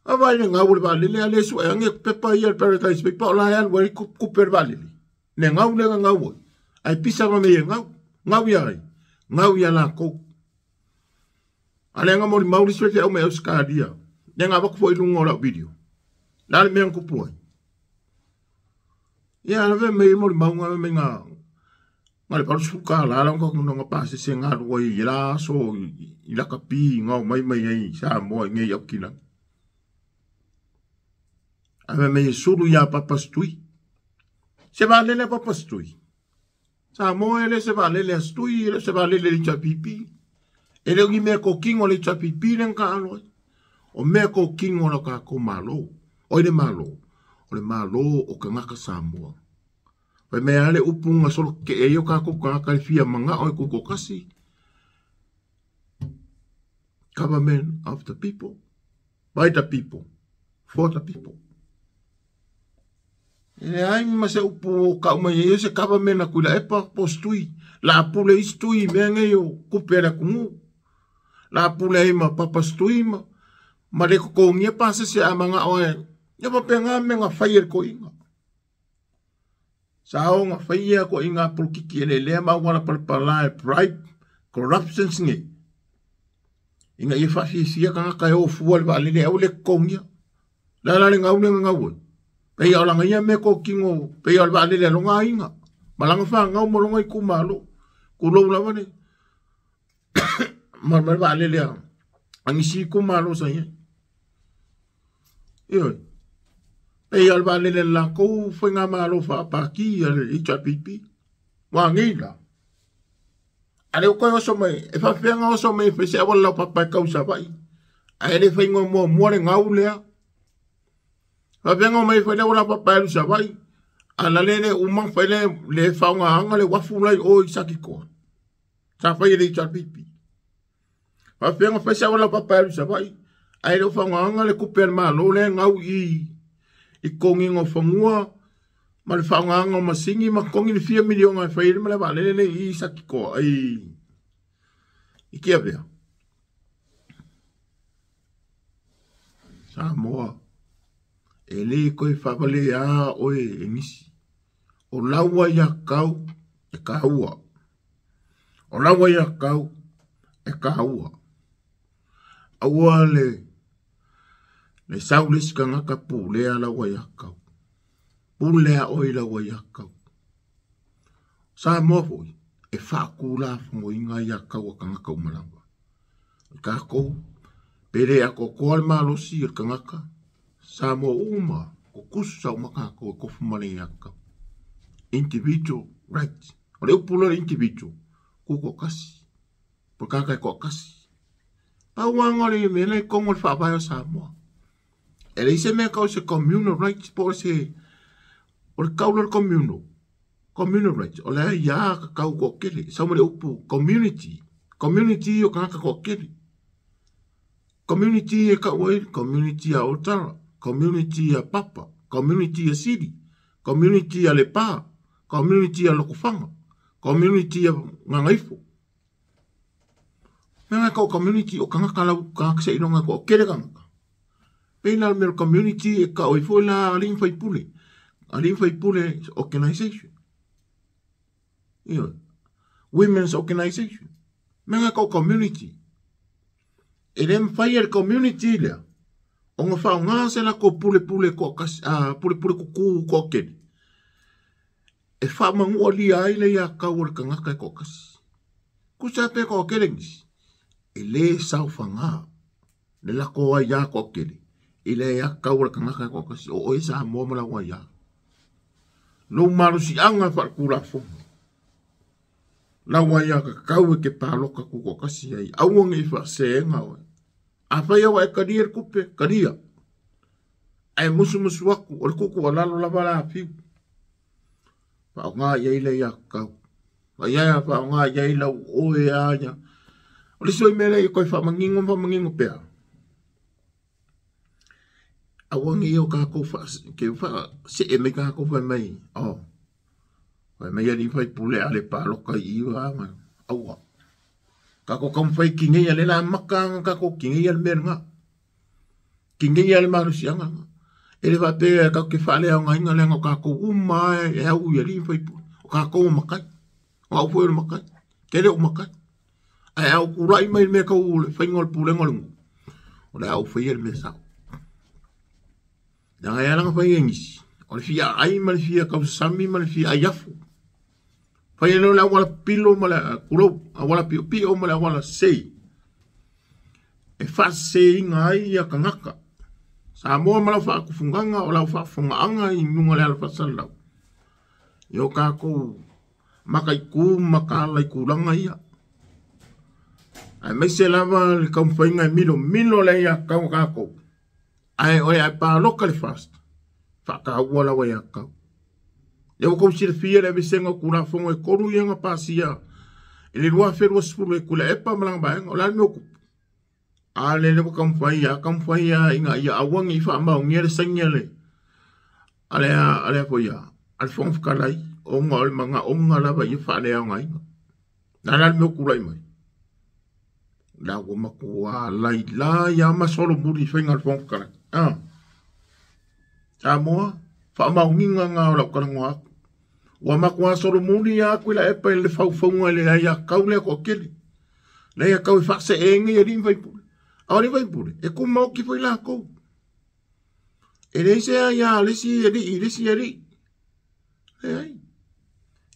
A vai le ngau le valele, a le sua ange pepa ia le Paradise Paper, o la e alu ai kupe le valele. Ne ngau le ngau oi. Ai pisa ma me ngau. Ngau ia ai. Ngau ia la kou. A le nga mori mauri sue te au me Australia. Ne ngā waku fo i lunga o lau video. La le mea kupu ai. Ia la ve mei mori maunga me ngā ngā le paru suka la la ngā ngā pāse se ngā rua i la aso i lakapi ngā mai mai ai Samoa i ngei au kina. A ve mei sulu ia papastui. Se valele papastui. Samoa ele se valele astui, ele se valele le chapipi. Ele ngi mea kokingo le chapipi le ngā aloa. O mea ko kingo la ka ko malo. O le malo. O le malo o ka ngaka Samoa. Pai mea ale upunga solo ke e yo ka ko ka ka fia manga o ko kasi. Government of the people. By the people. For the people. E ai ma se upu ka uma ye se government na kula epa postui. La pule istui mea nge yo kupe la kumu. La pule ima papastui ma. Ma le kokongia pasa se amanga oe. Ia pape ngā me ngā whai e ko inga. Sa o ngā whai e ko inga polokiki e le lea ma wala palapala e bribe, corruptions nge. Inga ia whawhisia ka ngā kai o fua le waalele au le kokongia. La la le ngau le ngau oe. Pei o langa ia me ko kingo, pei o le waalele alo ngā inga. Malanga wha ngau molonga i kumalo. Kulou lawa ne. Ma le waalele a. Angisi kumalo sa ia. Ioi. Pei al valele la kou whainga malo whaapaki a le HRPP. Wā ngei la. A leo koe oso mai, e whawhenga oso mai whaise awala lau papai kau sawai. A ele whainga mua mua le ngau lea. Whawhenga mai whaile wala papai alu sawai. A la lele umang whaile le whaunga hanga le wafu lai o i sakikoa. Sa whai le HRPP. Whawhenga whaise awala lau papai alu sawai. A ele whaunga hanga le kupe al malo le ngau i kongi ngō whangua, ma le whaunga hanga o masingi, ma kongi le fia milionga e whaire ma le waalele le i sakikoa, i kia pea. Samoa, e le koe whawale a oe e nisi. O laua ia kau e kāua. O laua ia kau e kāua. Aua le saule sika ngaka pulea laua ia kau. Pulea oi laua ia kau. Samoa foi, e whaakula whangoinga ia kau a kangaka umalawa. Ka kou, pere a kokoa le malosi o le kangaka. Samoa uma, ko kusa umaka ko e kofu male ia kau. Individual rights. O le upula le individual. Kuko kasi. Pokaka e koa kasi. Pauanga le mele kongo le whaavae o Samoa. E le ise mea kau se communal rights po se o le kau le communal. Communal rights. O le ia ka kau ko kele. Sa mo le upu community. Community o kangaka ko kele. Community e kau e community a otara. community a Papa, community a Sili, community a Lepa, community a Lokofaga, community a Gagaifo. Mea ngai kau community o kangaka lau kangaka se ilonga ko kele kangaka. Pei la mea community e ka oi foi la alii ma faipule. Alii ma faipule organization. Ioe. Women's organization. Mea ngai kau community. E le mafai e le community lea ona faaaoga se latou pulepule toatasi, pulepule kukū toatele e faamanualia ai le iatau o le tagata e toatasi. Tusa pe toatele nisi, e le saofaga le latou aiā toatele i le iatau o le tagata e toatasi, o oe Samoa ma lau aiā. Lou malosiaga faaletulafono, lau aiatatau e te palota tutoatasi ai, aua ne i faaseseina oe. Afai ua e talia le tupe, talia. Ae musumusu atu, o le tuutuualalo lava la a Fiu. Faaaoga i ai le aiatatau. Ai faaaoga i ai lau oe a ia. O le isi foi mea lea ia toe faamanino ma faamanino pea. Aua ne i o tatou faasee mai tatou fai mai, oh, fai mai alii faipule a le palota i i ma aua. Tatou taumafai kinei a le la maka ona tatou kinei le mea lena. Kinei le malosiaga. E le faapea tatou te faaleaogaina leaga o tatou uma e au i alii ma faipule. O tatou o matai. O au foi o le matai. Tele o matai. Ae a ou tulai mai le mea tau le faiga o le pulega o le nuu, o le a ou faia le mea sao. Leaga e ala ona fai e nisi, o le fia aai ma le fia tausasami ma le fia ai afu. Fai e leo le auala pilo ma le kulou, auala piopio ma le auala sei. E faaseseina ai ia tagata. Samoa ma lau faatufugaga o lau faafofogaaga i luga o le ala faasalalau. I o tatou mataitu ma mataala i tulaga ia. Aemaise lava le taumafaiga e milomilo le aiatatau a tatou. Ae o le a palota le FAST, faataua lau aiatatau. Lea ua tou silafia le aveesega o Tulafono e 3 ia na pasia i le 2020 e Tuilaepa ma lana vaega. O le a le mea o tupu? A lea lea ua taumafai lava, taumafai lava ina ia aua ne i faamaonia le saini a le a le a le foi a le Fofoga Fetalai ona o le manaoga lava ia faaleaogaina. Na la le mea o tulai mai. La ua matua lailai lava ma solomuli i faiga a le Fofoga Fetalai. Ah. Samoa, faamaoniga ngā o lau talanoa atu. Ua matua solomuli lava Tuilaepa i le faufauga i le aiatatau lea toatele. Le aiatatau e faaseeina i alii ma faipule. A o alii ma faipule, e tumaoti foi latou. E leai se aia a le isi alii i le isi alii. Leai.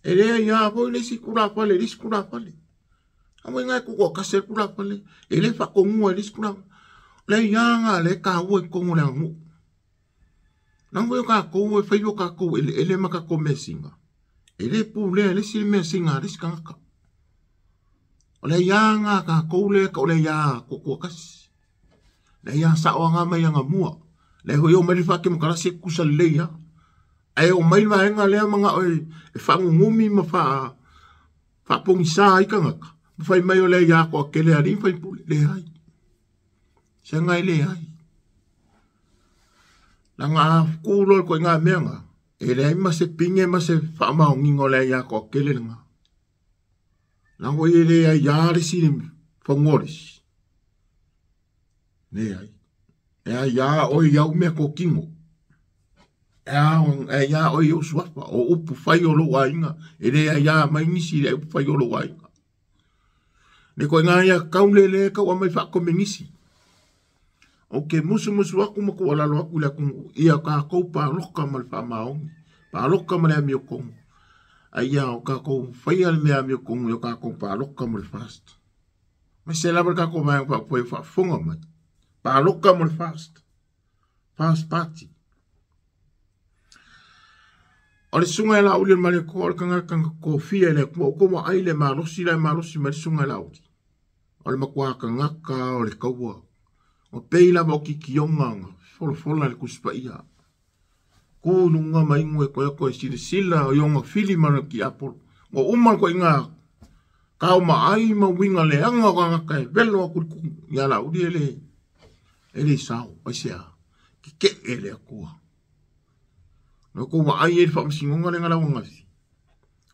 E le aia foi le isi tulafale i le isi tulafale. A ua inā e tutoatasi ai le tulafale, e le faatonua i le isi tulafale. O le aia lena o lea e taua i totonu o le aganuu. Leaga foi o tatou e fai o tatou eleele ma tatou measina, e le pulea e le isi le measina a le isi tagata. O le aia lena a tatou lea o le aia tutoatasi. Le aia sao lena mai anamua. Lea foi e omai le faatemokarasi e tutusa lelei lava. Ae omai le vaega lea manao e faanunumi ma faapogisa ai tagata, ma fai mai o le aia toatele a alii ma faipule. Leai. Sega e leai. Leaga a tuu loa le ituaiga mea lena, e leai ma se pine ma se faamaoniga o le aia toatele lena. Leaga foi e le aiā le isi fanua o le isi. Leai. E aiā oe i au mea kōkino. E aiā oe i ou suafa, o upu fai o lou aiga, e le aiā mai nisi i le upu fai o lou aiga. Le ituaiga aiatatau lea lea e tau aumai faakomenisi. Ou te musumusu atu ma tuualalo atu i le atunuu, ia tatou palota ma le faamaoni, palota ma le amiotonu. A ia o tatou faia le mea amiotonu ia o tatou palota mo le FAST. Aemaise lava le tatou Vaega Faaupufai o faafofoga mai. Palota mo le FAST. FAST Party. O le susuga ia Laauli o le Malietoa o le tagata na tofia e le Atua. Ua outou vaai i le malosi la e malosi mai le susuga ia Laauli. O le matua tagata o le taua. Ua pei lava o kikioga na folafola i le Tusi Paia. Ku i luga ma inu e koe koe silasila i ona fili ma le tiapolo. Ua uma le ituaiga kao ma ai ma uiga leaga o tagata e velo atu i le kumu ia Laauli e le e le sao. Aisea? Keke'e le Atua. Na kou vaai ai i le faamasinoga lea na lauagafi.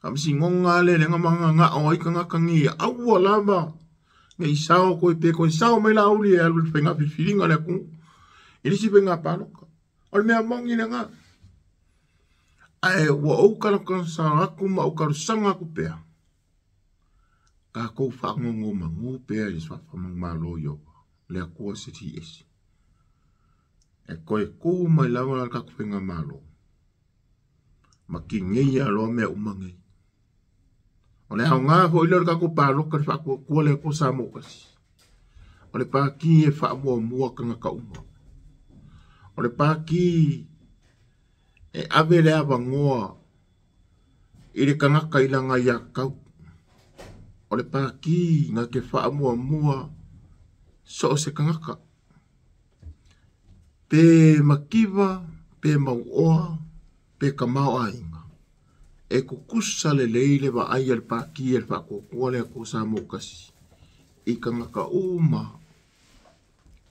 Faamasinoga lea lea na magagao ai tagata nei aua lava ne i sao koe pe koe sao mai Laauli e alu i le faiga filifiliga a le atunuu i le isi faiga palota. O le mea moni lena. Ae ua ou talosag atu ma ou talosaga atu pea, tatou faanonomanu pea i le suafa manumalo o Ieova, le Atua Silisili Ese. E toe tu mai lava le tatou faigamalo ma tineia loa mea uma nei. O le aoga foi lea o le tatou palota i le faatuatua le Atua Samoa tasi. O le pati e faamuamua tagata uma. O le pati e ave le avanoa i le tagata i lana iatau. O le pati na te faamuamua so o se tagata. Pe mativa, pe mauoa, pe tamaoaiga. E tutusa lelei le vaai a le pati a le faatuatua le Atua Samoa tasi i tagata uma.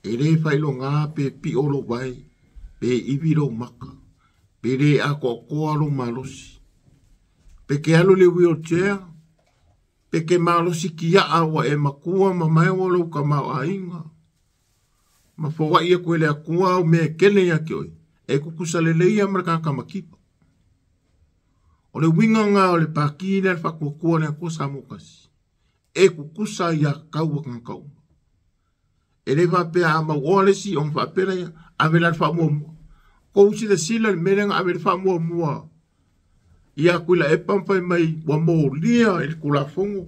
E le faailoga pe pio lou vae, pe ivi lou maka, pe le atoatoa lou malosi. Pe ke alu i le wheelchair, pe ke malosi tiaa ua e matua ma maua lou tamaoaiga. Ma foai atu e le Atua au mea e kele ia te oe, e tutusa lelei lava ma le tagata mativa. O le uiga lena o le pati lea a le faatuatua le Atua Samoa tasi, e tutusa ia tatau a tagata uma. E le faapea a mauoa le isi ona faapea lea, ave la le faamuamua. Tou silasila i le mea lea na ave le faamuamua ia Tuilaepa ma fai mai ua molia i le Tulafono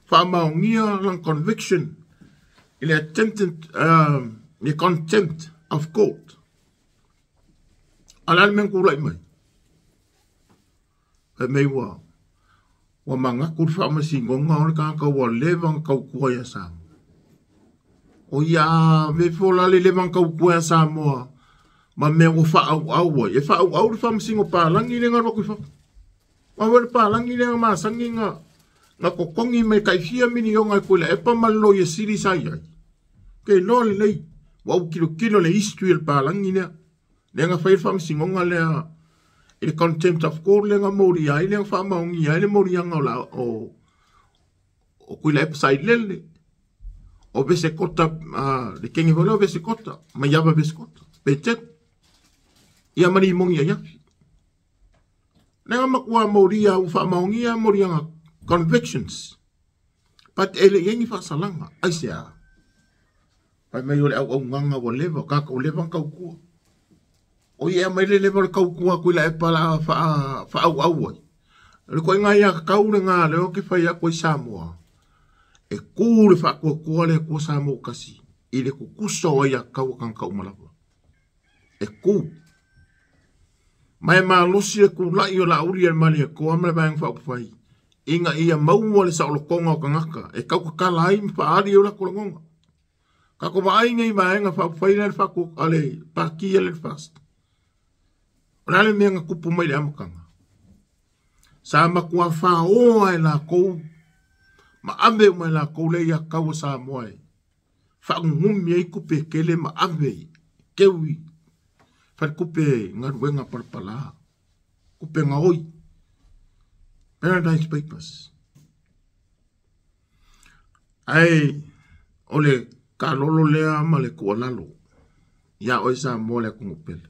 faamaonia lana conviction i le attempted le contempt of court. A o le a le mea na tulai mai? Fai mai ua manatu le faamasinoga o le tagata ua leva ona tautua ia Samoa. O ia ave fo la le leva ona tautua ia Samoa ma mea ua faaauau ai. E faaauau le faamasino palagi lea na alu atu i fafo. Aua le palagi lea na masani na totogi mai tai fia miliona e Tuilaepa ma le loia sili sa i ai. Ke iloa lelei, ua ou tilotilo le history o le palagi lea. Lea na fai le faamasinoga lea i le contempt of court lea na molia ai, lea na faamaonia ai le moliaga o la o Tuilaepa sa i lele. O Vesekota, le kenge foi lea o Vesekota, Maiava Vesekota, Petero. Ia ma Limoni Aiafi. Lea na matua molia ua faamaonia moliaga convictions. But e le i ai ni faasalaga, aisea? Fai mai o le auaunaga ua leva, tatou leva na tautua. O ia e aumai le leva o le tautua atu i Laepa la faaauau ai. O le koiga ia tatau lena lea ou te fai atu ai Samoa. E tu le faatuatua le Atua Samoa tasi i le tutusa o ai a tatau a tagata uma lava. E tu. Ma e malosi le tula'i o Laauli e le Malietoa ma le Vaega Faaupufai ina ia maua le saolotoga o tagata e tautatala ai ma faaali ai o latou lagona. Tatou vaai nei Vaega Faaupufai lea le faatu a le Pati a le FAST. O le a le mea na tupu mai i le amataga? Sa matua faoa e latou ma ave uma e latou lea ia tatau a Samoa e faagugumi ai tupe e tele ma ave keu i faletupe galuega palapala, tupe gaoi, Paradise Papers. Ae o le kalolo lea ma le tuualalo ia oe Samoa le atunuu pele.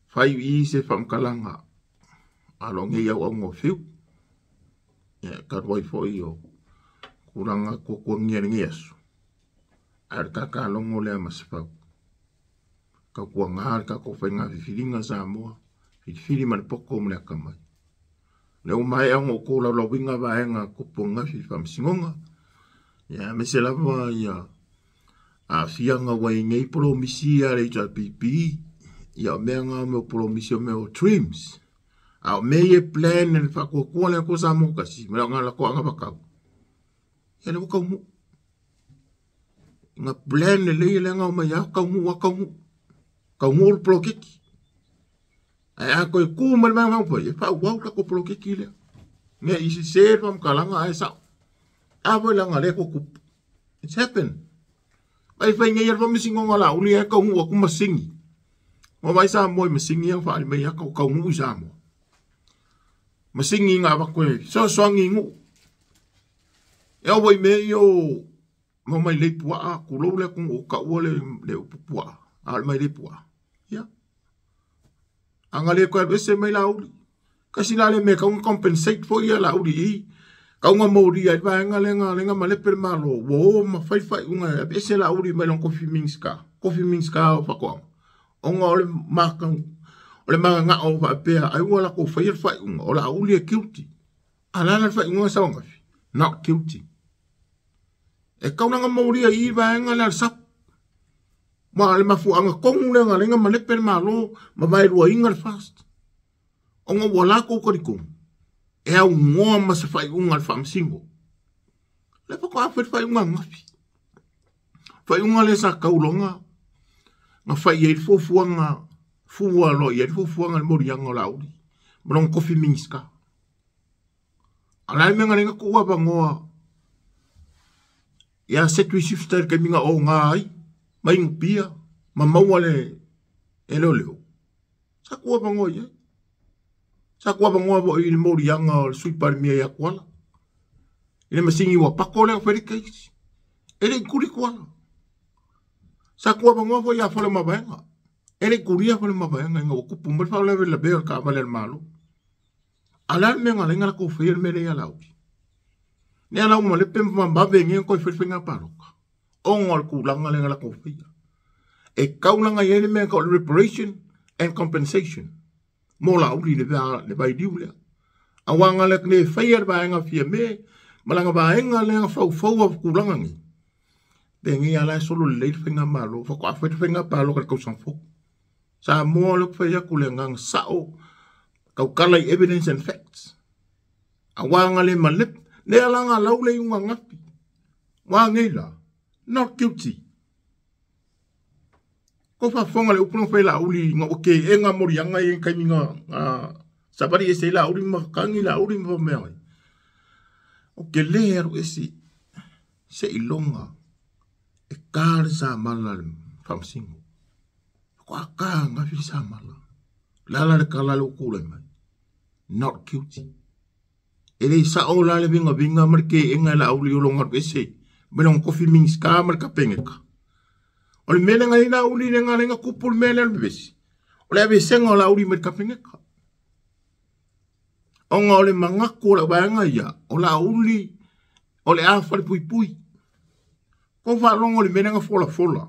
Fai i se faamatalaga a lo nei auauna o Fiu. Ia, talu ai foi o tulaga tuatuagia i lenei aso. Ae o le tatalogo lea ma Sefau. Tautuaga le tatou faiga filifiliga Samoa, filifili ma le poto ma le atamai. O lea ua maea ona outou laulauina vaega tupu ananafi i le faamasinoga. Ia, aemaise lava ia aafiaga ua i ai nei polomisi a le HRPP. Ia, o mea na o mea o polomisi o mea o dreams. A o mea ia e plan e le faatuatua le Atua Samoa tasi ma le latou anavatau. Ia, lea ua taunuu. Na plan lelei lea na omai lava taunuu lava taunuu. Taunuu le poloketi. Ae a toe tu mai le Vaega Faaupufai, e faaauau le tatou poloketi lea. Ne i sese le faamatalaga ae sao. A foi leaga lea ua tupu. It's happened. Mai fai nei le faamasinoga Laauli ae taunuu atu masini. Ua vaai Samoa i masini ia na faaali mai ata o taunuu i Samoa. Masini na avatu e fesoasoani i nuu. E oo foi i mea ia o ma mailei puaa, tulou le atunuu o taua le upu puaa, a o le mailei puaa. Ia. A na le toe alu ese mai Laauli, tasi la lea mea e tatau ona compensate foi ia Laauli i i, tatau ona molia ai le vaega lea na malepe le Malo, ua o ma fai le faaiuga e aveese Laauli mai lona tofi Minisita, tofi Minisita o Faatoaga, ona o le o le mananao faapea ai ua latou faia le faaiuga o Laauli e guilty. A o le a la le faaiuga na sau ananafi? Not guilty. E tatau la ona molia i i le vaega lea a le SAP. Ma o le mafuaaga tonu lea na ala ai ona malepe le Malo ma vaeluaina le FAST. Ona ua latou talitonu e aunoa ma se faaiuga a le Faamasino. O lea faatoa fai le faaiuga ananafi. Faaiuga lea sa tau loa na fai i ai le fuafuaga, fua loa i ai le fuafuaga i le moliaga o Laauli ma lona tofi Minisita. A o le a le mea na ala ai ona tuu avanoa ia Cedric Sifter i le taimi na oga ai ma inupia ma maua le e leoleo? Sa tuu avanoa i ai. Sa tuu avanoa foi i le moliaga o le Sui Palemia ia Tuala i le masini ua pako lea na fai le case. E le i tuli Tuala. Sa tuu avanoa foi ia Faleomavaega. E le i tulia Faleomavaega ina ua tupu mai le faalavelave o le taavale a le Malo. A o le a le mea na ala ai ona latou faia le mea lea ia Laauli? Lea la ua malepe ma vave nei ona toe fai le faiga palota ona o le tulaga lea na latou faia. E tatau la ona i ai le mea e tau o le reparation and compensation mo Laauli i le vailiu lea. Aua na le faia le vaega Fiame ma lana vaega lea na faufau tulaga nei. Penei lava la e solo lelei le faigamalo, faatoa fai le faiga palota i le tausaga fou. Samoa o lea ou te fai atu le agaga sao, tautala i evidence and facts. Aua na le malepe, lea la na lau le iuga gafi. Ua nei la, not guilty. Ko faafofoga le upu na fai Laauli ina ua keega moliaga ia i taimi na savali ese ai Laauli ma kagi Laauli ma mea ai. Ou te le alu ese seiloga e ta le samala le Faamasino. Faatoa ta ananafi le samala. O le a la le tala lea ua tulai mai? Not guilty. E le sao la le vigaviga ma le keega e Laauli o lona alu ese mai lona tofi Minisita ma le Kapeneta. O le mea lea na i ai Laauli lea na ala ai ona tupu le mea lea o le vevesi, o le aveesega o Laauli mai le Kapeneta. Ona o le manatu o lau vaega ia, o Laauli o le a falepuipui. Kou faalogo i le mea lea na folafola.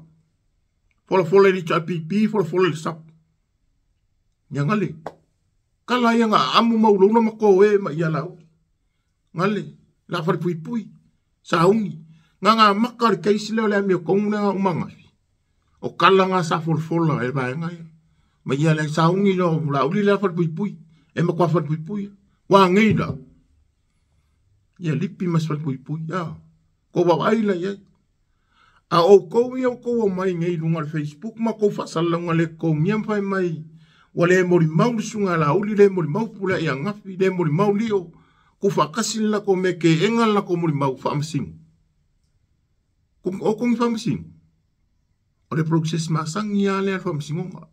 Folafola i le HRPP, folafola i le SAP. Ia gale. Kala ia nga amu mauloula ma koe ma ia Laauli. Gale, la falepuipui, sauni. Nga nga maka o le case lea o le amiotonu lea na uma ananafi. O kala nga sa folafola e le vaega ia. Ma ia le sauni lea o Laauli lea falepuipui. E matua falepuipui. Ua nei la. Ia lipi ma se falepuipui. A. Kou vaavaai la i ai. A o outou ia ua outou omai nei i luga o le Facebook ma outou faasalalauga le totogia ma fai mai ua le molimau le susuga ia Laauli, le molimau Fepuleai ia Gafi, le molimau Lio, tuufaatasi le latou mea keega le latou molimau faamasino. O outou ni faamasino? O le process masani lava lea a le faamasinoga.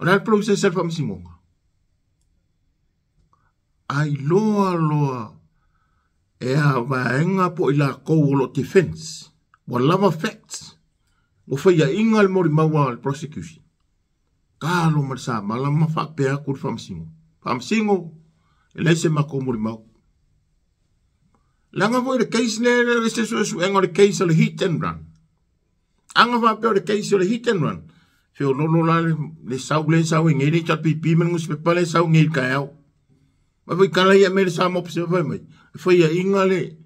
O le a le process a le faamasinoga? A iloa loa e a vaega po o i latou o lo o defense, ua lava facts, ua faiaina le molimau a le prosecution, talo ma le samala ma faapea atu le faamasino, Faamasino, e leai se matou molimau. Leaga foi le case lea, e le se suesuega o le case o le hit and run. Aga faapea o le case o le hit and run, feololo la le sau le sau e nei le HRPP ma le nusipepa le sau nei i le taeao. Mai foi tala ia mea le Samoa Observer fai mai, e faiaina le,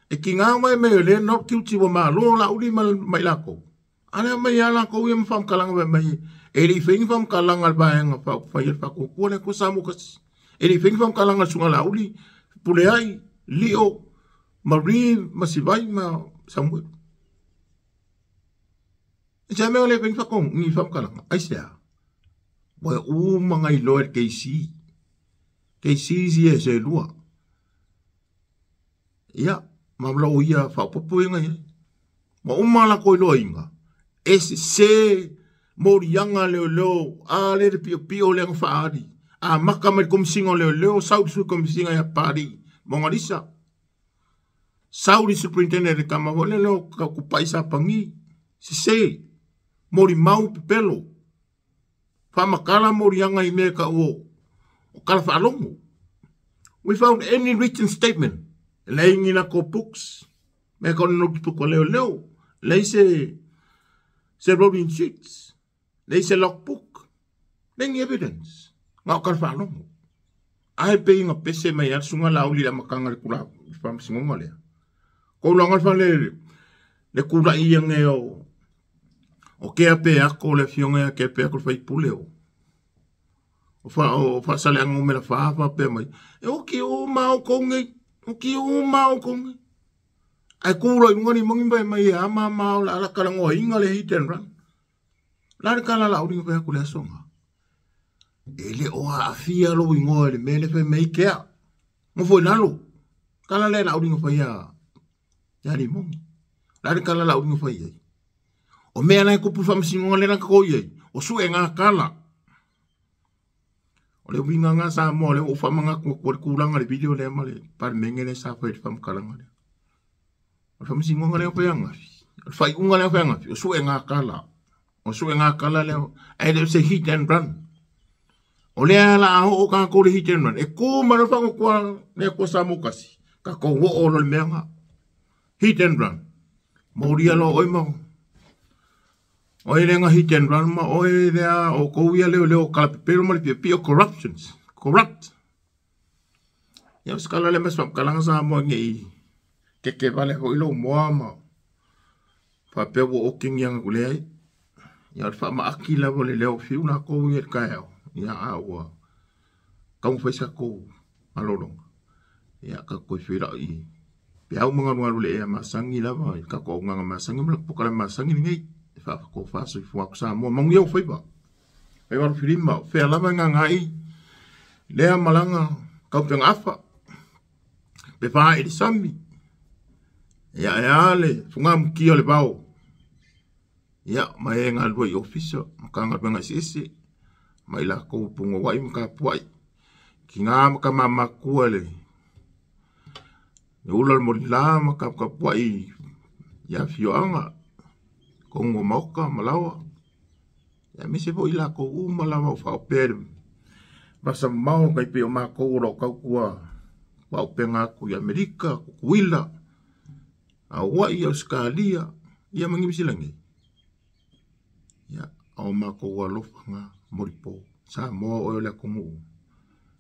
e tiga mai mai o lea not guilty ua malo Laauli ma i latou. A lea mai lava latou ia ma faamatalaga fai mai, e le i fai ni faamatalaga a le vaega faaupufai a le Faatuatua le Atua Samoa Tasi. E le i fai ni faamatalaga a le Susuga Laauli, Fepuleai, Lio, Marie ma Sivai ma Samuelu. E se mea o le fai ni faamatalaga, aisea? Ua uma ona iloa e le KC. KC isi e se lua. Ia, ma lou ia faaopoopo ia na i ai. Ua uma latou iloaina, e sese Moliaga leoleo a le le piopio le faali. A maka mai le komisiga o leoleo, sau le sui komisiga ia Pali Mogalisa. Sau le superintendent le kama foi lele o kupai sa pagi. Sese, molimau pepelo. Faamakala moliaga i mea ka o kala faalogo. Without any written statement. Leai ni lako books. Mea ka o le notebook o leoleo. Leai se rolling sheets. Leai se logbook. Leai ni evidence. Nga o kala faalogo. Ae pe inga pese mai al sunga lauli la makanga le kula faamasinoga lea. Kou loga le fale le kula'i ia ge o kea pe ako le afioga ia kea pe ako le faipule o o faasaleaga umela fa faapea mai e oki o maoukou nei, oki o maoukou nei. Ae ku loa i luga limogi ma fai mai e a mama o le a laka lagoaina le hit and run. La le kala lauli na fai atu le aso ga. E le o aafia lou igoa i le mea le fai mai kea. Nofo i lalo. Kala le lauli na fai ia limogi. La le kala lauli na fai ai. O mea la e kupu faamasinoga le la kako i ai. O suega kala. O le uiga ga Samoa le o faamanatu atu le tulaga le video lea ma le palemene lea sa fai i le faamatalaga lea. O le faamasinoga lea fai agafi. O le faaiuga lea fai agafi. O suega kala. O suega kala lea. Ae le o se hit and run. O lea la a oo kākou le hit and run. E kū ma le whangatua le kua sa mo kasi. Ka kou o lo le mea nga. Hit and run. Mauria lo oi mau. O ele nga hit and run ma oe lea o kou ia leo leo kalapepelo ma le pio pio corruptions. Corrupt. Ia o skala le mas kalanga sa mo nge i keke vale hoi lo moa ma. Whapea ua o kingi anga kule ai. Ia o le whaamaaki lava le leo fiu la kou ia le kaeao. Ia a ua kaumafai sa kou malologa. Ia ka koe feilai pe au magalugalu le ea masagi lava i ka ko augaga masagi ma le pokale masagi lenei. E faafako faasoifua atu Samoa manuia o faiva. Faiva le filima, fea lava e gagai lea malaga kaupega afa. Pe faae i le sami. Ia e a le fugamukia o le vao. Ia ma e galulue i ofisa ma kagaluega eseese ma i lakou pugouai ma kapuai. Kiga ma kamamatua le ula le molilā ma kapukapuai i afioaga kogo maoka ma laoa. Ia aemaise foi lakou uma lava o faaopea i le vasa mamao kai pei o makou o loo tautua faaopega atu i Amerika, Kukuila, Aua'i, Ausekalia, ia ma Niu Sila nei. Ia o makou alofa ga molipo Samoa oe o le atunuu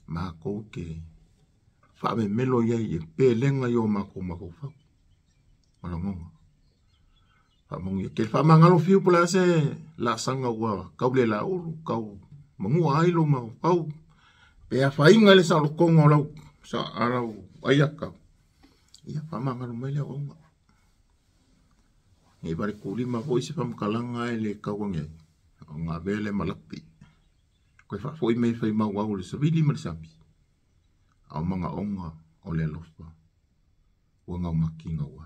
makou te faamemelo iai e pelega i o makou mafaufau ma lagona. Faamanuia tele faamagalo fiu po o le a se laasaga ua kaule laulu kau manua ai lou mafaufau pe afaina i le saolotoga o lau sa lau aiata. Ia faamagalo mai le auauna. Nei vale kulima foi se faamatalaga e le tau age ai. O gavea le malapi. Koe faafoi mai fai mau au le savili ma le sami. A o magaoga o le alofa ua gaumaki gaua.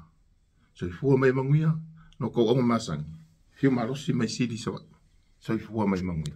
Soifua mai manuia no kou auga masani. Fiu malosi mai sili Savaii. Soifua mai manuia.